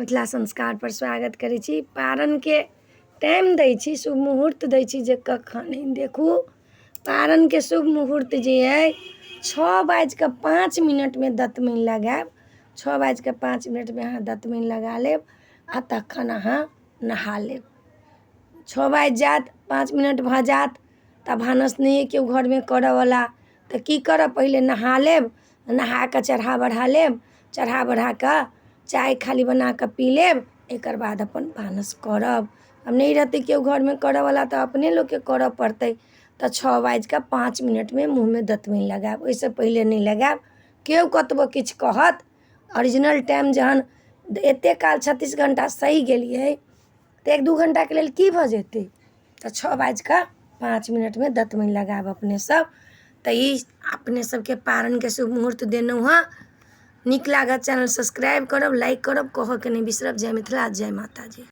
मिथिला संस्कारपर स्वागत करै छी। पारनके टाइम दै छी, शुभ मुहूर्त दै छी जे कखन देखू। पारनके शुभ मुहूर्त जे अइ, 6 बाजि कऽ 5 मिनटमे दतमनि लगायब। 6 बाजि कऽ 5 मिनटमे अहाँ दतमनि लगा लेब आ तखन अहाँ नहा लेब। 6 बाजि जायत, 5 मिनट भऽ जायत तऽ भानस नहि अइ केओ घरमे करयवला, तऽ की करब? पहिले नहा लेब। नहा कऽ चढ़ा बढ़ा लेब। चढ़ा बढ़ा कऽ चाय खाली बना कऽ पी लेब। एकर बाद अपन भानस करब। आब नहि रहतै केओ घरमे करयवला, तऽ अपने लोककेँ करय पड़तै। तऽ 6 बाजि कऽ 5 मिनटमे मूँहमे दतमनि लगायब, ओहिसँ पहिले नहि लगायब, केओ कतबो किछु कहत। ओरिजिनल टाइम जहन एतेक काल 36 घण्टा सहि गेलियै, तऽ 1-2 घण्टाके लेल की भऽ जेतै? तऽ 6 बाजि कऽ 5 मिनटमे दतमनि लगायब अपने सब। तऽ ई अपने सबके पारनके शुभ मुहूर्त देलहुँ हँ। नीक लागत, चैनल सब्सक्राइब करब, लाइक करब, कहऽके नहि बिसरब। जय मिथिला, जय माताजी।